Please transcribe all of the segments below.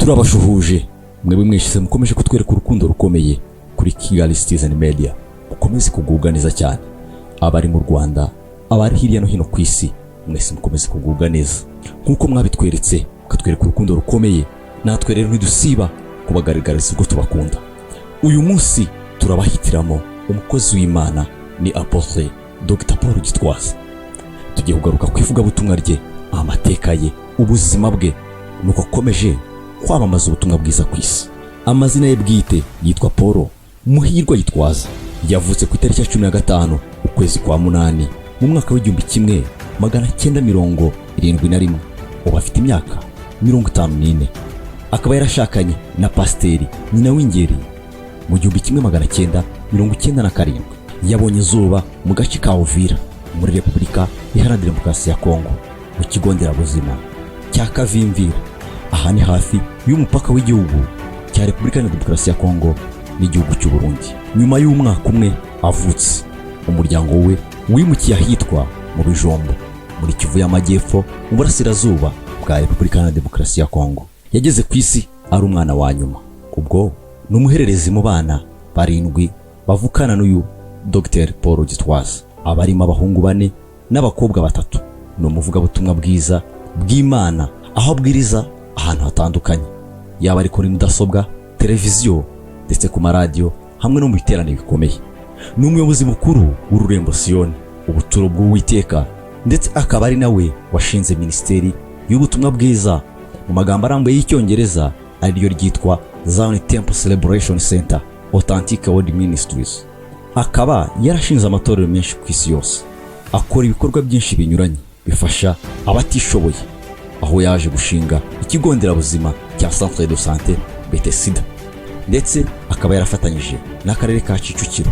Turabashuhuje mwebwe mwese mukomeje kutwereka urukundo rukomeye kuri Kigali Citizen Media. Mukomeze kugubwa neza cyane, abari mu Rwanda, abari hirya no hino ku isi, mwese mukomeze kugubwa neza nk'uko mwabitweretse, mukatwereka urukundo rukomeye. Natwe rero ntidusiba kubagaragariza ubwo tubakunda. Uyu munsi turabahitiramo umukozi w'Imana, ni Apotre Dr Paul Gitwaza. Tugiye kugaruka ku ivugabutumwa rye, amateka ye, ubuzima bwe, nuko akomeje kwamamaza ubutumwa bwiza ku isi. Amazina ye bwite yitwa Paul Muhirwa Gitwaza. Yavutse ku itariki ya 15 ukwezi kwa munani mu mwaka w'1971. Ubu afite imyaka 54. Akaba yarashakanye na Pasiteri Nyina w'Ingeri mu 1997. Yabonye izuba mu gace ka Uvira muri Repubulika Iharanira Demokarasi ya Kongo, mu kigo nderabuzima cya Kavimvira. Aha ni hafi y'umupaka w'igihugu cya Repubulika Iharanira Demokarasi ya Kongo n'igihugu cy'u Burundi. Nyuma y'umwaka umwe avutse, umuryango we wimukiye ahitwa mu Bijombo, muri Kivu y'Amajyepfo, mu burasirazuba bwa Repubulika Iharanira Demokarasi ya Kongo. Yageze ku isi ari umwana wa nyuma, ubwo ni umuhererezi mu bana barindwi bavukana n'uyu Dr Paul Gitwaza, abarimo abahungu bane n'abakobwa batatu. Ni umuvugabutumwa bwiza bw'Imana, aho abwiriza ahantu hatandukanye, yaba ari kuri mudasobwa, televiziyo, ndetse ku maradiyo, hamwe no mu biterane bikomeye. Ni umuyobozi mukuru w'Ururembo Siyoni, Ubuturo bw'Uwiteka, ndetse akaba ari nawe washinze minisiteri y'ubutumwa bwiza mu magambo arambuye y'Icyongereza, ariryo ryitwa Zion Temple Celebration Center Authentic Word Ministries. Akaba yarashinze amatorero menshi ku isi yose, akora ibikorwa byinshi binyuranye bifasha abatishoboye, aho yaje gushinga ikigo nderabuzima cya Centre de Santé Bethesda, ndetse akaba yarafatanyije n'akarere ka Kicukiro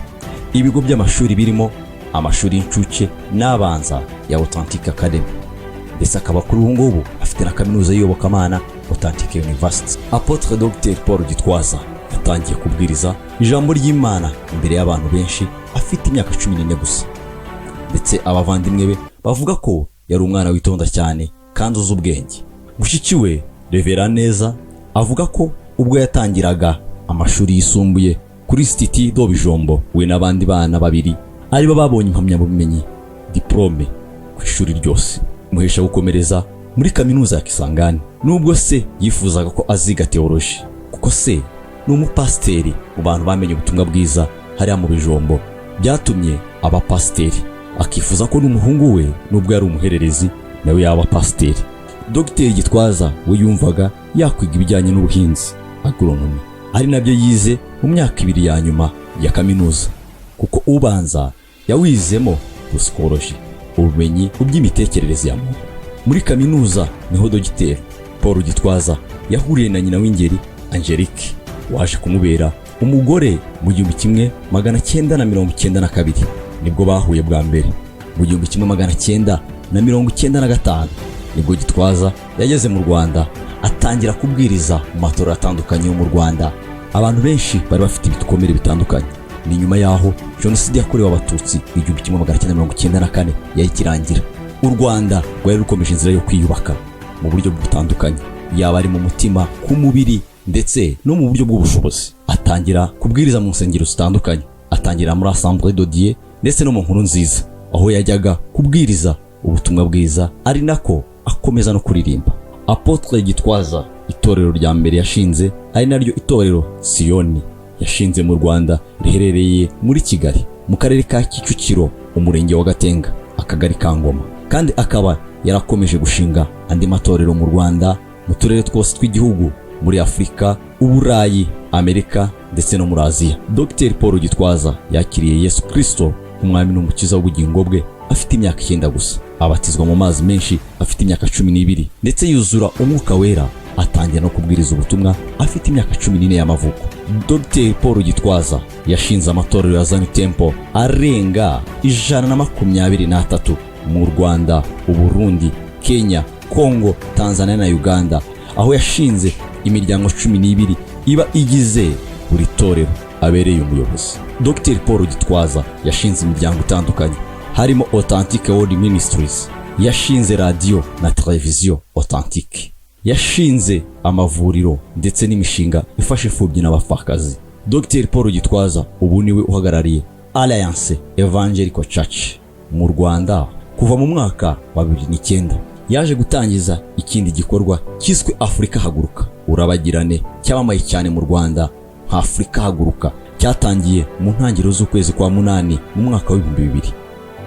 ibigo by'amashuri birimo amashuri y'incuke n'abanza ya Authentic Academy, ndetse akaba kuri ubu ngubu afite na kaminuza y'iyobokamana, Authentic University. Apotre Dr Paul Gitwaza yatangiye kubwiriza ijambo ry'Imana imbere y'abantu benshi afite imyaka 14 gusa, ndetse abavandimwe be bavuga ko yari umwana witonda cyane kandi uzi ubwenge. Mushiki we Revera Neza avuga ko ubwo yatangiraga amashuri yisumbuye kuri Institut de Bijombo, we n'abandi bana babiri aribo babonye impamyabumenyi, diplôme, ku ishuri ryose, muhesha gukomereza muri kaminuza ya Kisangani, nubwo se yifuzaga ko aziga théologie, kuko se ni umupasiteri mu bantu bamenye ubutumwa bwiza hariya mu Bijombo, byatumye aba pasiteri, akifuza ko n'umuhungu we, nubwo yari umuhererezi, nawe yaba pasiteri. Dogiteri Gitwaza we yumvaga yakwiga ibijyanye n'ubuhinzi, agronomie, ari nabyo yize mu myaka 2 ya nyuma ya kaminuza, kuko ubanza yawizemo psychologie, ubumenyi mu by'imitekerereze ya muntu. Muri kaminuza niho Dogiteri Paul Gitwaza yahuriye na Nyina w'Ingeri Angelique, waje kumubera umugore mu 1992. Nibwo bahuye bwa mbere. Mu 1995 nibwo Gitwaza yageze mu Rwanda, atangira kubwiriza mu matorero atandukanye yo mu Rwanda. Abantu benshi bari bafite ibikomere bitandukanye. Ni nyuma y'aho Jenoside yakorewe Abatutsi 1994 yayikirangira. U Rwanda rwari rukomeje inzira yo kwiyubaka mu buryo butandukanye, yaba ari mu mutima, ku mubiri, ndetse no mu buryo bw'ubushobozi. Atangira kubwiriza mu nsengero zitandukanye, atangira muri Assemblée de Dieu ndetse no mu Nkuru Nziza, aho yajyaga kubwiriza ubutumwa bwiza ari nako akomeza no kuririmba. Apotre Gitwaza, itorero rya mbere yashinze, ari naryo itorero Siyoni yashinze mu Rwanda, riherereye muri Kigali, mu karere ka Kicukiro, umurenge wa Gatenga, akagari ka Ngoma, kandi akaba yarakomeje gushinga andi matorero mu Rwanda, mu turere twose tw'igihugu, muri Afurika, Uburayi, Amerika ndetse no muri Aziya. Dr Paul Gitwaza yakiriye Yesu Kristo nk'umwami n'umukiza w'ubugingo bwe afite imyaka 9 gusa, abatizwa mu mazi menshi afite imyaka 12, ndetse yuzura Umwuka Wera, atangira no kubwiriza ubutumwa afite imyaka 14 y'amavuko. Dr Paul Gitwaza yashinze amatorero ya Zion Temple arenga 123 mu Rwanda, Uburundi, Kenya, Kongo, Tanzania na Uganda, aho yashinze imiryango 12 iba igize buri torero abereye umuyobozi. Dr Paul Gitwaza yashinze imiryango itandukanye harimo Authentic World Ministries, yashinze radiyo na televiziyo Authentic, Yashinze amavuriro ndetse n'imishinga ifasha imfubyi n'abapfakazi. Dr Paul Gitwaza ubu niwe uhagarariye Alliance Evangelical Church mu Rwanda kuva mu mwaka wa 2009. Yaje gutangiza ikindi gikorwa cyiswe Afurika Haguruka Urabagirane, cyamamaye cyane mu Rwanda nka Afurika Haguruka. Cyatangiye mu ntangiriro z'ukwezi kwa munani mu mwaka wa 2000.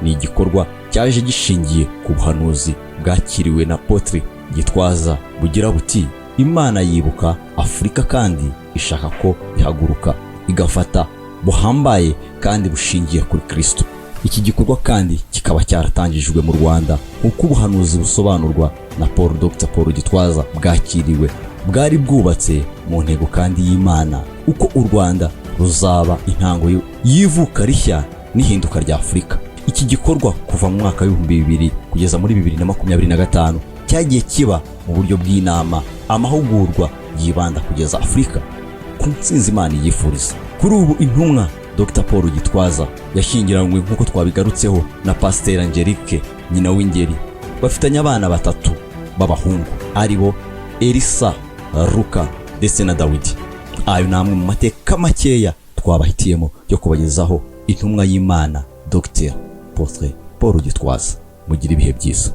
Ni igikorwa cyaje gishingiye ku buhanuzi bwakiriwe na Apôtre Gitwaza bugira buti: "Imana yibuka Afurika kandi ishaka ko ihaguruka igafata buhambaye kandi bushingiye kuri Kristo." Iki gikorwa kandi kikaba cyaratangijwe mu Rwanda nk'uko ubuhanuzi busobanurwa na Paul Dr Paul Gitwaza bwakiriwe, bwari bwubatse mu ntego kandi y'Imana uko u Rwanda ruzaba intango y'ivuka rishya n'ihinduka rya Afurika. Iki gikorwa kuva mu mwaka wa 2000 kugeza muri 2025 cyagiye kiba mu buryo bw'inama, amahugurwa yibanda kugeza Afurika ku ntsinzi Imana yifuriza. Kuri ubu intumwa Dr Paul Gitwaza yashyingiranywe, nk'uko twabigarutseho, na Pasiteri Angelique Nyina w'Ingeri. Bafitanye abana batatu b'abahungu, ari bo Elisa, Ruka ndetse na Dawidi. Ayo ni amwe mu mateka makeya twabahitiyemo yo kubagezaho intumwa y'Imana Dr Apôtre Paul Gitwaza. Mugira ibihe byiza.